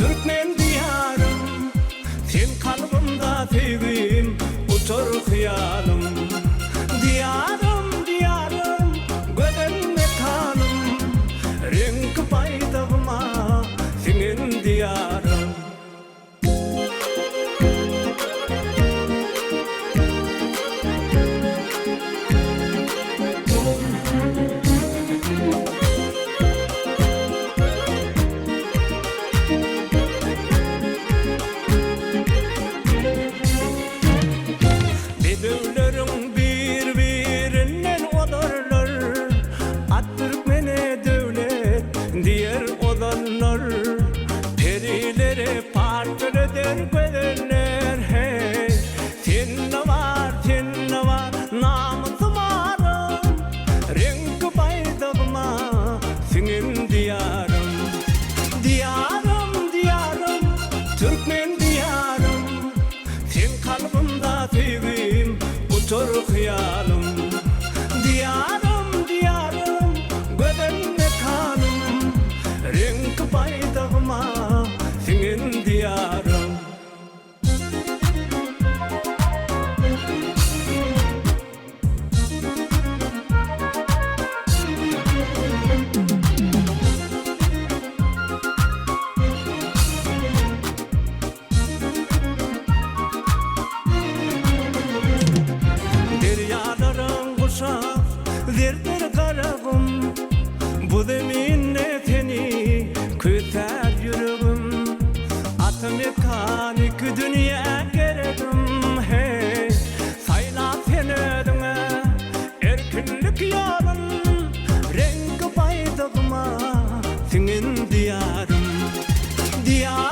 Türkmen Diýarym, sen kalbymda söýgim, uçar hyýalym. Diýarym, Diýarym, gözel mekanym, Reňki baýdagyma siňen Diýarym. Bedewleriň bir-birinden ozarlar, At türkmene döwlet diýer ozanlar. Perilere park döreder gözeller, heý. Sende bar, sende bar namysym arym, Reňki baýdagyma siňen Diýarym. Diýarym, Diýarym, türkmen Diýarym, Sen kalbymda söýgim, uçar hyýalym. Diýarym, Diýarym, gözel mekanym, Reňki baýdagyma siňen Diýarym. Derýalaryň guşap, zerdir Garagum, Bu zeminde seni küýsär ýüregim. Ata mekan iki dünýä geregim, heý, Saýlap sen özüňe erkinlik ýolun, Reňki baýdagyma siňen Diýarym. Diýarym.